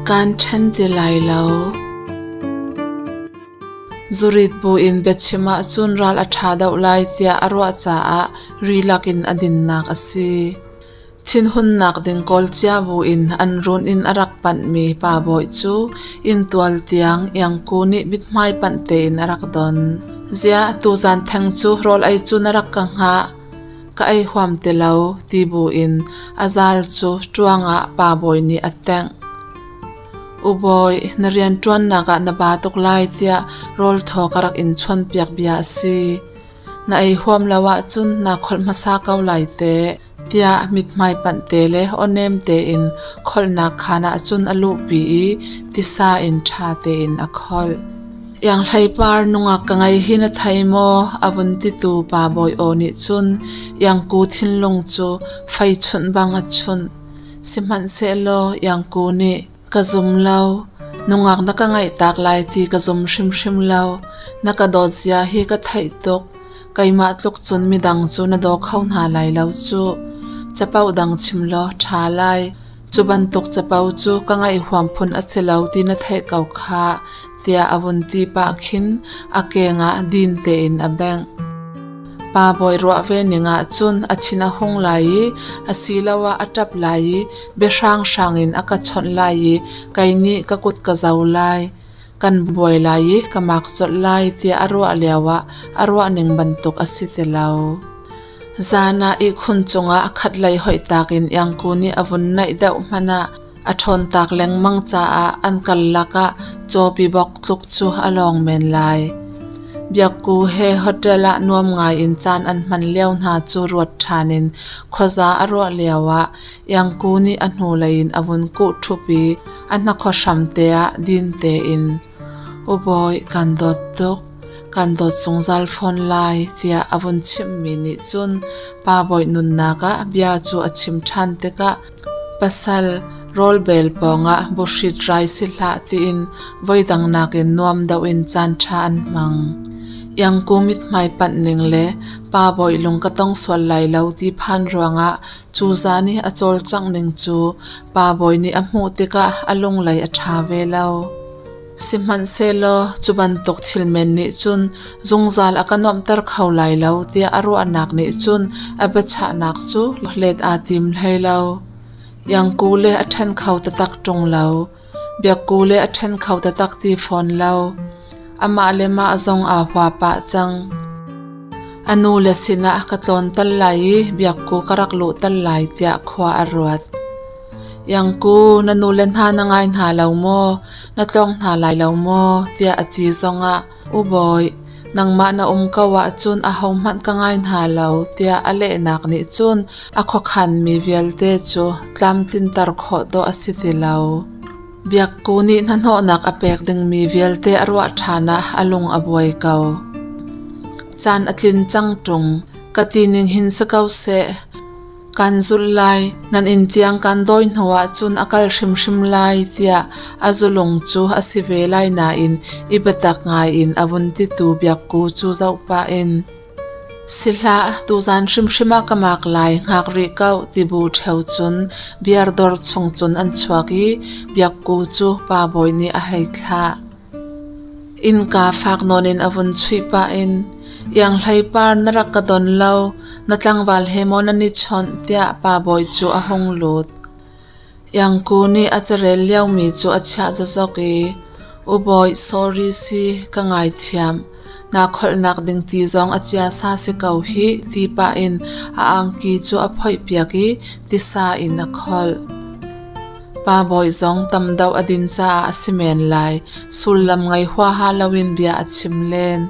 Kaan ṭhen ti lai lo. Zurit buin biachim ahcun ral a ṭha deuh lai tiah a ruah caah ri lakin a dinnak a si. Thinhunnak ding kawl cia buin an run in a rak panhmi Pa Bawi cu inntual tiang Iangku nih mithmai panh tein a rak don. Ziah tuzan theng cu rawl ei cu na rak ka hngah? Ka ei huam ti lo ti buin a zal cu ṭuang ah Pa Bawi nih a tengh. U Bawi, na rianṭuannak ah na ba tuk lai tiah rawl thaw ka rak in chawnpiak bia a si. Na ei huam lo ahcun naa kholh hmasa ko lai teh, tiah mithmai panh te le awnem tein kholhnak khaan ah cun a luhpi i tisa in ṭha tein a kholh. Ianghlei par nungak ka ngei hi na thei maw? a vun titu Pa Bawi aw nih cun Iangku thinlung cu fei chunh bang a chunh. Sihmanhsehlaw Iangku nih, Ka zum lo. Nungak na ka ngaihtak lai ti ka zum hrimhrim lo. Na ka dawt zia hi ka theih tuk. Keimah tluk cun midang cu na daw kho hna lai lo cuh. Capo dang chim law ṭha lai. Cu bantuk capo cu ka ngaih huam phun a si lo ti na theih ko khah, tiah a vun ti pah khin a keng ah din tein a bengh. Pa bawi ruah ve ning ah cun a thin a hung lai i asiloah a ṭap lai i biahranghrang in a ka chawnh lai i kei nih ka kut ka zo lai. Kan buai lai i ka mak colh lai tiah a ruah lioah a ruahning bantuk a si ti lo. Zan ah ihkhun cungah khatlei hoihtak in Iangku nih a vun naih deuh hmanh ah a ṭhawntak lengmang caah an kal lakah cawpi bok tluk cu a lawng men lai. Biakku he hotel ah nuam ngai in caan an hman lio hna cu ruat ṭhan in khuaza a ruah lioah Iangku nih a hnulei in a vun kuh ṭhup i a hnakhaw hram te ah din tein, U Bawi, kan dawt tuk. Kan dawt zungzal fawn lai, tiah a vun chimhmi nih cun Pa Bawi nunnak ah bia cu a chim ṭhan tikah pasal rawlbel pawngah buhrit rai si hlah tiin voidang nakin nuam deuh in caanṭha an hmang. Iangku mithmai panh ning le Pa Bawi lung ka tong sual lai lo ti phan ruangah cu zan i a cawlcangh ning cu Pa Bawi nih a hmuh tikah a lunglei a ṭha ve lo. Sihmanhsehlaw cu bantuk thil men nih cun zungzal a ka nuamhter kho lai lo tiah a ruahnak nih cun a biachahnak cu let aa tim hlei lo. Iangku le a ṭhen kho taktak ṭung lo. Biakku le a ṭhen kho taktak ti fawn lo. Amah le mah zong aa hua pah cang. A nu le sinah ka tlawn tal lai i Biakku ka rak luh tal lai tiah khua a ruat. Iangku, na nu le hna na ngai hna lo maw? Na tlawng hna lai lo maw? tiah a ti zongah U Bawi, nangmah na um ko ahcun ahohmanh ka ngai hna lo tiah a lehnak nih cun a khuakhanmi vialte cu tlamtlinter khawh dawh a si ti lo. Biakku nih hnahnawhnak a pek dingmi vialte a ruah ṭhan ah a lung a buai ko. Caan a tlin cang ṭung, ka ti ning hin si ko seh. Kan zulh lai, nan inn tiang kan dawi hnuah cun a kal hrimhrim lai tiah a zulung cu a si ve lai nain i biatak ngai in a vun titu Biakku cu zoh pah in Si hlah, tuzan hrimhrim ah ka mak lai, hngak rih ko ti bu ṭheo cun beer dawr chung cun an chuak i Biakku cu Pa Bawi nih a hei thlah. Innka fak nawn in a vun chuih pah in, Ianghlei par na rak ka don lo, na tlangval he maw nan i chawnh tiah Pa Bawi cu a hung lut. Iangku nih a carel liomi cu a chiah zokzok i, U Bawi, sorry si, ka ngaithiam. Naa kholhnak ding ti zong a ciasa si ko hih ti pah in a angki cu a phoihpiak i tisa in a kholh. Pa Bawi zong tam deuh a din caah a si men lai, sullam ngei huaha loin bia a chim len.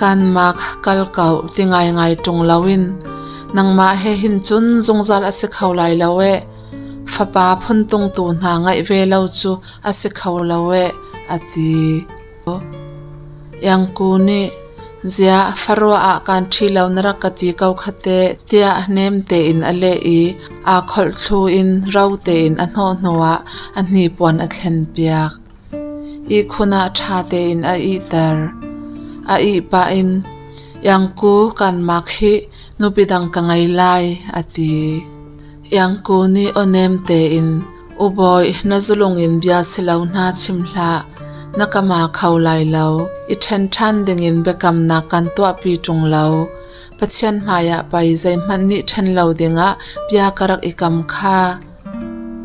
Kan mak kal ko ti ngaingai ṭung loin nangmah he hin cun zungzal a si kho lai lo eh. Fapa phuntungtu hna ngaih ve lo cu a si kho lo eh, a ti. Iangku nih, Ziah faruah ah kaan ṭhi lo na rak ka ti ko kha teh, tiah nem tein a leh i aa kholh thlu in ro tein a hnawh hnuah a hnipuan a thlenpiak. Ihkhun ah ṭha tein a ihter. A ih pah in, Iangku kaan mak hih, nupi dang ka ngei lai, a ti. Iangku nih aw nem tein, U Bawi, na zulung in bia si lo hna chim hlah. Na ka ma kho lai lo. I ṭhen ṭhan dingin biakamnak kan tuahpi ṭung lo. Pathian hmaiah pei zeihmanh nih ṭhen lo dingah bia ka rak i kam kha.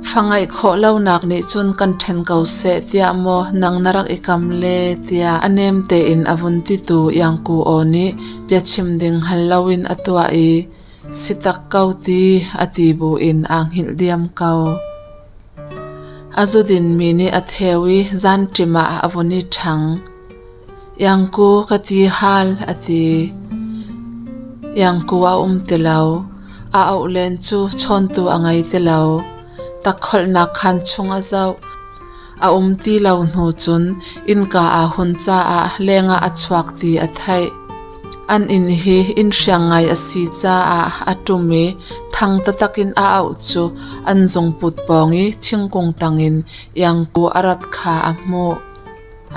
Fa ngeih khawh lonak nih cun kan ṭhen ko seh tiah maw nang na rak i kam le tiah a nem tein a vun titu Iangku aw nih biachim ding hngal loin a tuah i si tak ko ti a ti buin aa hngilh diam ko. A zudinmi nih a theu i zanṭim ah a vun i ṭhang. Iangku ka ti hal a ti. Iangku a um ti lo. A auh len cu chawntu a ngei ti lo. Takkholhnak khaan chung a zoh. A um ti lo hnu cun innka aa hun caah lengah a chuak ti a theih. An inn hi inn hriang ngai a si caah a ṭum i thang taktak in a auh cu an zungput pawng i thingkung tangin iangku a rat kha a hmuh.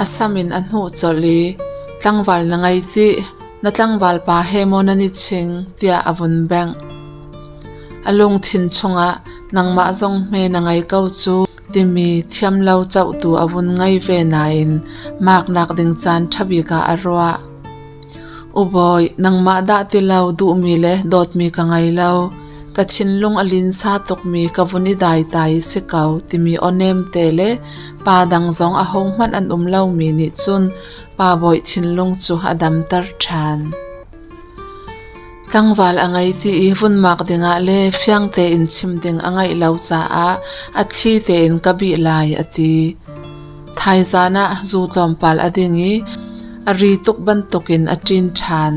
A sam in a hnuh colh i, "Tlangval na ngei tih, na tlangval pa he maw nan i ching?" tiah a vun bengh. A lungthin chungah nangmah zong hme na ngei ko cu timi thiamlo cohtu a vun ngei ve nain maknak ding caan ṭha bik ah a ruah. U Bawi, nangmah dah ti lo duhmi le dawtmi ka ngei lo. Ka thinlung a linsa tukmi ka vun i daitai si ko timi aw nemte le pa dang zong ahohmanh an um lomi nih cun Pa Bawi thinlung cu a damter ṭhan. Tlangval a ngei ti i vun mak dingah le fiang tein chim ding a ngeih lo caah a thli tein ka bih lai a ti. Thaizan ah zu tlawmpal a ding i a ri tuk bantukin a ṭin ṭhan.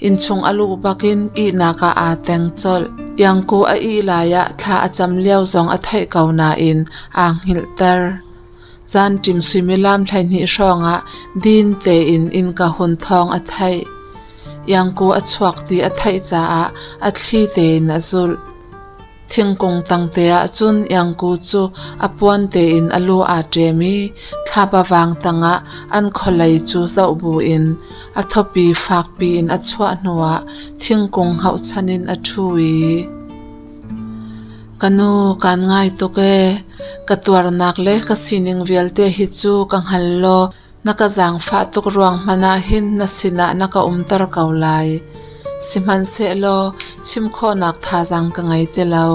Innchung a luh bakin ihnak ah aa teng colh. Iangku a ih lai ah thla a cam lio zong a theih ko nain aa hngilhter. Zanṭim suimilam 12 hrawngah din tein innka hun thawng a theih. Iangku a chuak ti a theih caah a thli tein a zulh. Thingkung tangte ah cun Iangku cu a puan tein a lu aa ṭem i thlapa vang tangah an khualei cu zoh buin a thawpi fakpi in a chuah hnuah thingkung hauhchan in a ṭhu i Ka nu, kaan ngai tuk ee. Ka tuarnak le ka sining vialte hi cu ka hngal law Na ka zaangfah tuk ruang hmanh ah hin na sinah na ka umter ko lai. Sihmanhsehlaw chim khawhnak thazaang ka ngei ti lo.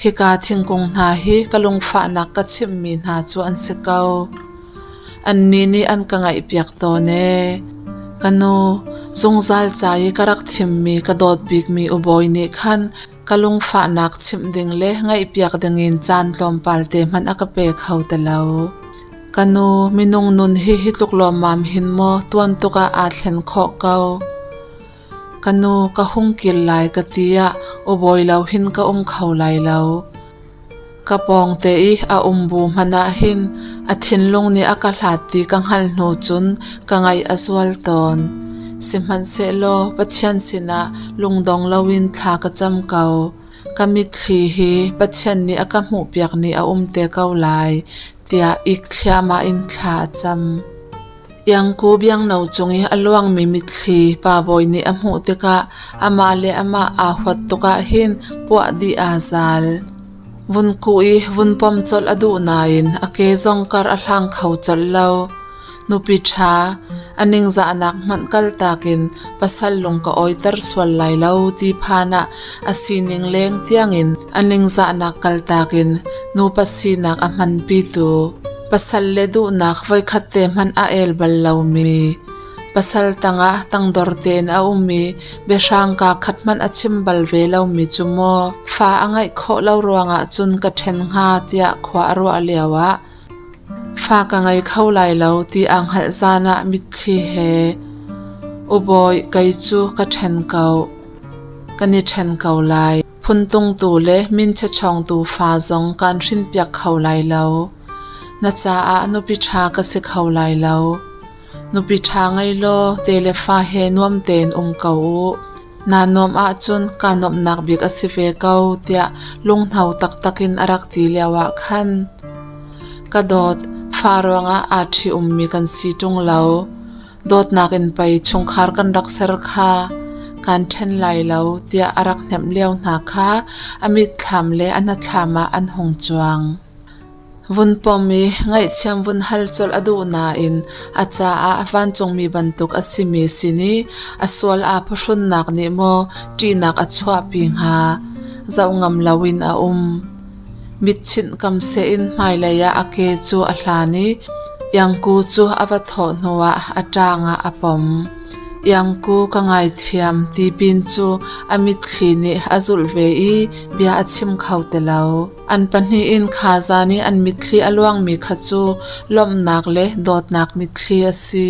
Hika thingkung hna hi ka lungfahnak ka chimhmi hna cu an si ko. Annih nih an ka ngaihpiak tawn ee. Ka nu, zungzal ca i ka rak thimmi ka dawt bikmi ubawi nih khan ka lungfahnak chimh ding le ngaihpiak dingin caan tlawmpal te hmanh a ka pe kho ti lo. Ka nu, minung nun hi hi tluk lawmmam hin maw tuan tuk ah aa thlen khawh ko. Ka nu, ka hung kil lai ka ti ah ubawi lo hin ka um kho lai lo. Ka pawngte i a um bu hmanh ah hin a thinlung nih a ka hlat ti ka hngalh hnu cun ka ngaih a zual tawn. Sihmanhsehlaw Pathian sinah lungdong loin thla ka cam ko. Ka mitthli hi Pathian nih a ka hmuhpiak ni a um te ko lai, tiah ik thliahmah in thla a cam. Iangku biangno cung i a luangmi mitthli Pa Bawi nih a hmuh tikah amah le amah aa huat tuk ahhin puah dih aa zal. Vun kuh i vun pom colh a duh nain a ke zong kar a hlang kho colh lo. Nupi ṭha, a ningzahnak hmanh kaltak in pasal lung ka awiter sual lai lo ti phan ah a sining leng tiangin a ningzahnak kaltak in nupa sinak a hmanpitu pasal le duhnak voikhat te hmanh a el bal lomi pasal tangah tangdor tein a um i biahrang kaa khat hmanh a chim bal ve lomi cu maw fa a ngeih khawh lo ruangah cun ka ṭhen hnga tiah khua a ruah lioah fa ka ngei kho lai lo ti aa hngalh zan ah mitthli he Ubawi kei cu ka ṭhen ko. Kan i ṭhen ko lai. Phuntungtu le minchia chawngtu fa zong kaan hrinpiak kho lai lo. Na caah nupi ṭha ka si kho lai lo. Nupi ṭha ngei law te le fa he nuam tein um ko u. Naa nuamh ahcun kaa nuamhnak bik a si ve ko tiah lunghno taktak in a rak ti lioah khan ka dawt, fa ruangah aa ṭhi ummi kan si ṭung lo. Dawtnak in pei chungkhar kan rak ser kha. kaan ṭhen lai lo tiah a rak hnemh lio hna kha a mitthlam le a hnathlam ah an hung cuang. Vun pom i ngaihthiam vun hal colh a duh nain a caah vancungmi bantuk a simi sin i a sual aa phuhrunnak nih maw ṭihnak a chuahpi hnga, zoh ngam loin a um. Mitchinh kamseh in hmailei ah a ke cu a hlan i Iangku cu a va thawh hnuah a ṭang ah a pom. Iangku ka ngaithiam ti pin cu a mitthli nih a zulh ve i bia a chim kho ti lo. An pahnih in kha zan i an mitthli a luangmi kha cu lawmhnak le dawtnak mitthli a si.